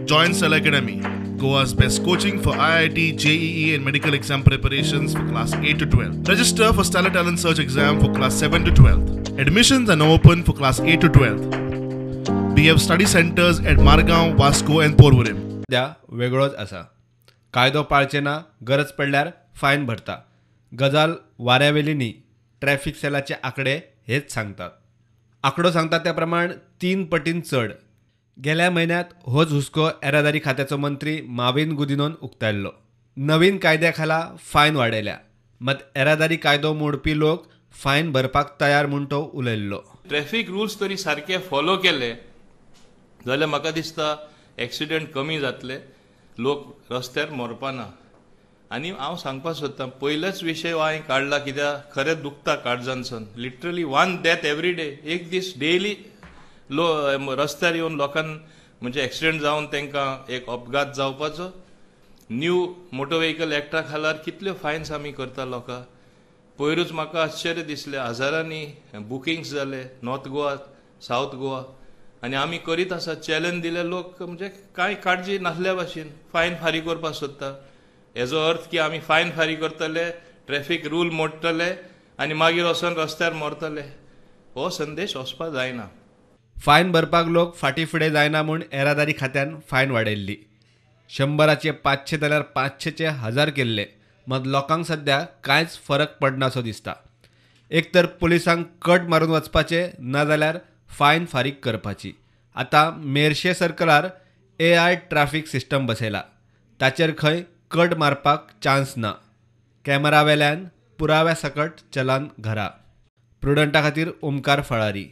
Join Stellar Academy, Goa's best coaching for IIT, JEE and medical exam preparations for class 8 to 12. Register for Stellar Talent Search exam for class 7 to 12. Admissions are now open for class 8 to 12. We have study centers at Margao, Vasco and Porvorim. सद्या वेगळोच आसा. कायदो पाळचे ना, गरज पडल्यार fine भरता. गजाल वाऱ्यावेली न्ही, ट्रॅफिक सेलाचे आंकडे हेच सांगतात. आंकडो सांगता त्या प्रमाण 3 पटीन चड. गेल्या म्हयन्यांत होच हुस्को येरादारी खात्याचो मंत्री माविन गुदिनोन उक्तायल्लो. नवीन कायद्या खाला फायन वाडयल्या, मात येरादारी कायदो मोडपी लोक फायन भरपाक तयार म्हूण तो उलयल्लो. ट्रॅफिक रुल्स तरी सारके फॉलो केले जाल्यार म्हाका दिसता एक्सिडंट कमी जातले, लोक रस्त्यार मरपाना. आनी हांव सांगपाक सोदतां, पयलोच विशय हांवें काडला कित्याक खरें दुखता काळजानसून. Literally 1 death every day, एक दीस डेली लो रस्त्यार येवन लोकांक म्हणजे एक्सिडंट जावन तांकां एक अपघात जावपाचो. न्यू मोटर व्हेकल एक्टा खालार कितल्यो फायन्स आमी करता लोकांक. पयरूच म्हाका आश्चर्य दिसलें, हजारांनी बुकिंग्स जाले नॉर्थ गोवा, सावथ गोवा, आनी आमी करीत आसा. चॅलेंज दिले लोक म्हणजे कांय काळजी नासल्या भाशेन फायन फारीक करपाक सोदता. हेजो अर्थ की आमी फायन फारीक करतले, ट्रॅफिक रूल मोडटले आनी मागीर वचोन रस्त्यार मरतले, हो संदेश वचपाक जायना. फायन भरपाक लोक फाटीं फुडें जायना म्हूण येरादारी खात्यान फायन वाडयल्ली. 100चे 500 जाल्यार 500चे 1000 केल्ले, मात लोकांक सद्या कांयच फरक पडनासो दिसता. एक तर पुलिसांक कट मारून वचपाचें, नाजाल्यार फायन फारीक करपाची. आतां मेरशे सर्कलार AI traffic system बसयला, ताचेर खंय कट मारपाक चान्स ना. कॅमेरा वेल्यान पुराव्या सकट चलान घरा. प्रुडंटा खातीर ओमकार फळारी.